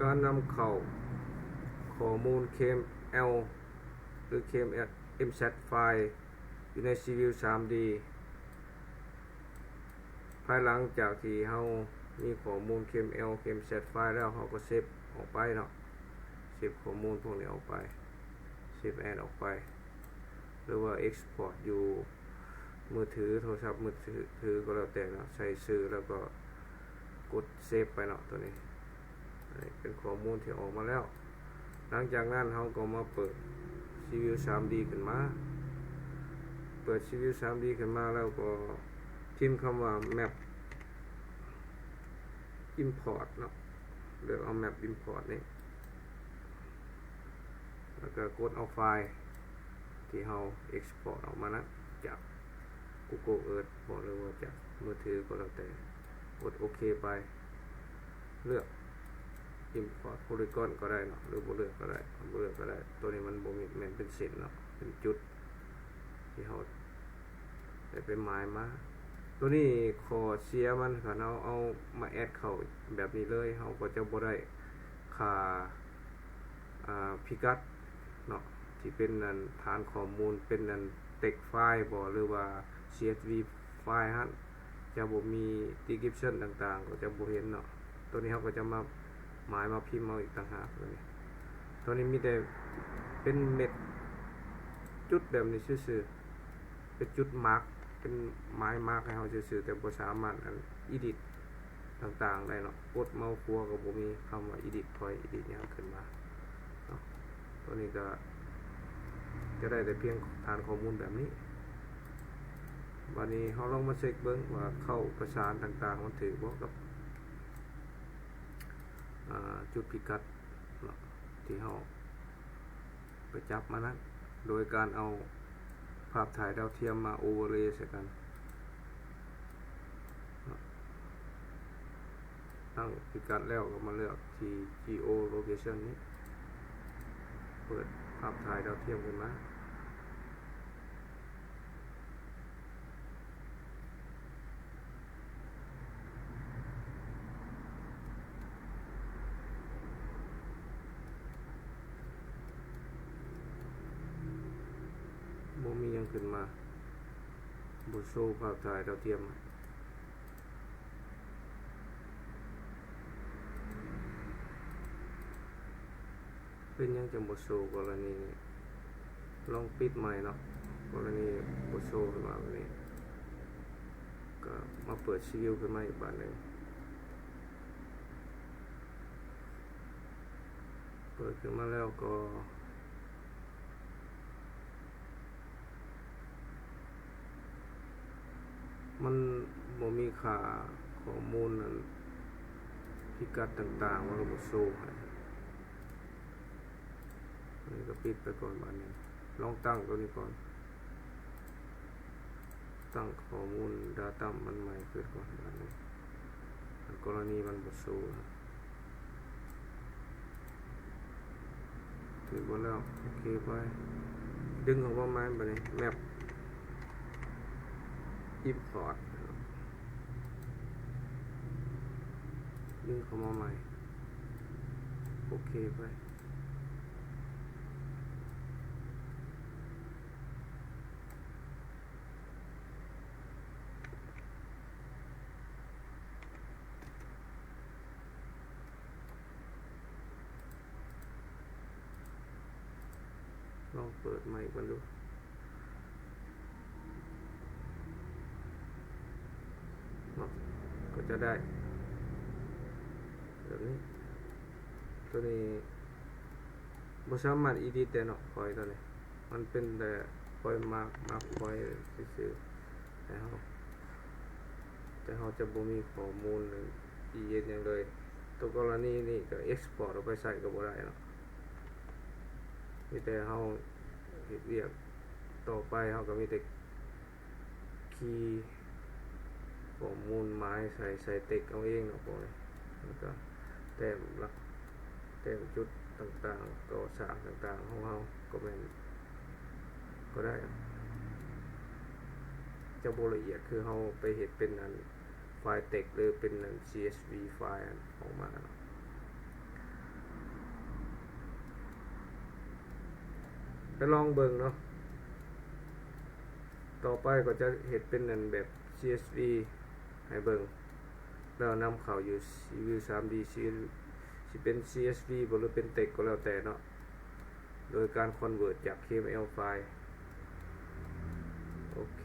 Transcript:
ການນຳເຂົ້າຂໍ້ມູນ ເຄເອັມແອລ ຫຼື ເຄເອັມແຊດ ໄຟລ໌ຢູ່ໃນ CView ສາມດີ ພາຍຫຼັງຈາກທີ່ເຮົາມີຂໍ້ມູນ ເຄເອັມແອລ ເຄເອັມແຊດ ໄຟລ໌ແລ້ວ ເຮົາກໍເຊບອອກໄປເນາະ, ເຊບຂໍ້ມູນພວກນີ້ອອກໄປ, ເຊບແອດອອກໄປ ຫຼືວ່າເອັກສະພອດຢູ່ມືຖື ໂທລະສັບມືຖືກໍແລ້ວແຕ່ເນາະ, ໃສ່ຊື່ແລ້ວກໍກົດເຊບໄປເນາະ. ຕົວນີ້ເປັນຂໍ້ມູນທີ່ອອກມາແລ້ວ. ຫຼັງຈາກນັ້ນເຮົາກໍມາເປີດ CView ສາມດີ ຂຶ້ນມາ, ເປີດ CView ສາມດີ ຂຶ້ນມາແລ້ວກໍພິມຄຳວ່າ Map Import ເນາະ, ເລືອກເອົາ Map Import ນີ້ ແລ້ວກໍກົດເອົາໄຟລ໌ທີ່ເຮົາເອັກສະພອດອອກມານັ້ນ ຈາກ Google Earth ບໍ ຫຼືວ່າຈາກມືຖືກໍແລ້ວແຕ່, ກົດໂອເຄໄປ, ເລືອກ Import Polygon ກໍໄດ້ເນາະ ຫຼືບໍ່ເລືອກກໍໄດ້, ບໍ່ເລືອກກໍໄດ້. ຕົວນີ້ມັນບໍ່ແມ່ນເປັນເສັ້ນເນາະ, ເປັນຈຸດທີ່ເຮົາ ໄດ້ໄປໝາຍມາ. ຕົວນີ້ຂໍ້ເສຍມັນ ຄັນເຮົາເອົາມາແອດເຂົ້າແບບນີ້ເລີຍ ເຮົາກໍຈະບໍ່ໄດ້ຄ່າ ອາ ພິກັດເນາະ ທີ່ເປັນອັນຖານຂໍ້ມູນ ເປັນອັນ text ໄຟລ໌ບໍ ຫຼືວ່າ CSV ໄຟລ໌ຫັ້ນ ຈະບໍ່ມີ description ຕ່າງໆ ກໍຈະບໍ່ເຫັນເນາະ. ຕົວນີ້ເຮົາກໍຈະມາໝາຍມາພິມເອົາອີກຕ່າງຫາກ. ຕົວນີ້ ຕົວນີ້ມີແຕ່ເປັນເມັດຈຸດແບບນີ້ຊື່ໆ ເປັນຈຸດມາກ ເປັນໝາຍມາກໃຫ້ເຮົາຊື່ໆ ແຕ່ບໍ່ສາມາດອັນ edit ຕ່າງໆ ໄດ້ເນາະ. ກົດເມົາຂວາກໍບໍ່ມີຄຳວ່າ edit point edit ຫຍັງຂຶ້ນມາເນາະ. ຕົວນີ້ກໍຈະໄດ້ແຕ່ພຽງຖານຂໍ້ມູນແບບນີ້. ບາດນີ້ເຮົາລອງມາເຊັກເບິ່ງວ່າເຂົ້າປະສານຕ່າງໆ ມັນຖືກບໍ່ກັບ ອາ ຈຸດພິກັດເນາະ ທີ່ເຮົາໄປຈັບມານັ້ນ ໂດຍການເອົາພາບຖ່າຍດາວທຽມມາ overlay ໃສ່ກັນເນາະ. ຕັ້ງພິກັດແລ້ວກໍມາເລືອກທີ່ geolocation ນີ້ ເປີດພາບຖ່າຍດາວທຽມຂຶ້ນມາ. ບໍ່ມີຫຍັງຂຶ້ນມາ, ບໍ່ໂຊພາບຖ່າຍດາວທຽມ. ເປັນຫຍັງຈັ່ງບໍ່ໂຊກໍລະນີນີ້? ລອງປິດໃໝ່ເນາະ, ກໍລະນີບໍ່ໂຊຂຶ້ນມາແບບນີ້ ກໍມາເປີດ preview ຂຶ້ນມາອີກບາດໜຶ່ງ. ເປີດຂຶ້ນມາແລ້ວກໍ ມັນບໍ່ມີຄ່າຂໍ້ມູນອັນພິກັດຕ່າງໆ ມັນກໍບໍ່ໂຊໃຫ້. ອັນນີ້ກໍປິດໄປກ່ອນບາດນີ້. ລອງຕັ້ງຕົວນີ້ກ່ອນ. ຕັ້ງຂໍ້ມູນ data ມັນໃໝ່ເກີດກ່ອນບາດນີ້. ອັນກໍລະນີມັນບໍ່ໂຊ. ຖືກບໍ່ແລ້ວ? ໂອເຄໄປ. ດຶງເຂົ້າມາໃໝ່ບາດນີ້. Map Import ດຶງເຂົ້າມາໃໝ່. ໂອເຄໄປ. ລອງເປີດໃໝ່ເບິ່ງດູເນາະ, ກໍຈະໄດ້ແບບນີ້. ຕົວນີ້ບໍ່ສາມາດ edit ໄດ້ເນາະ point ຕົວນີ້. ມັນເປັນແຕ່ point mark mark point ຊື່ໆ ແຕ່ເຮົາ ແຕ່ເຮົາຈະບໍ່ມີຂໍ້ມູນ ຫຼື ອີເອັນ ຫຍັງເລີຍ. ຕົວກໍລະນີນີ້ກໍ export ອອກໄປໃຊ້ກໍບໍ່ໄດ້ເນາະ, ມີແຕ່ເຮົາເຮັດວຽກຕໍ່ໄປ ເຮົາກໍມີແຕ່ key ຂໍ້ມູນໝາຍໃສ່ ໃສ່ text ເອົາເອງເນາະ ພວກນີ້. ແລ້ວກໍແຕ້ມຫຼັກ ແຕ້ມຈຸດຕ່າງໆ ກໍ່ສ້າງຕ່າງໆ ຂອງເຮົາ ຄອມເມັນກໍໄດ້. ຈະບໍ່ລະອຽດຄືເຮົາໄປເຮັດເປັນອັນ ໄຟລ໌ text ຫຼື ເປັນອັນ CSV ໄຟລ໌ ອອກມາເນາະ. ໄປລອງເບິ່ງເນາະ. ຕໍ່ໄປກໍຈະເຮັດເປັນອັນແບບ CSV ໃຫ້ເບິ່ງ ແລ້ວນຳເຂົ້າຢູ່ Civil ສາມດີ ຊິເປັນ CSV ບໍ່ ຫຼືເປັນ text ກໍແລ້ວແຕ່ເນາະ ໂດຍການ convert ຈາກ XML file. ໂອເຄ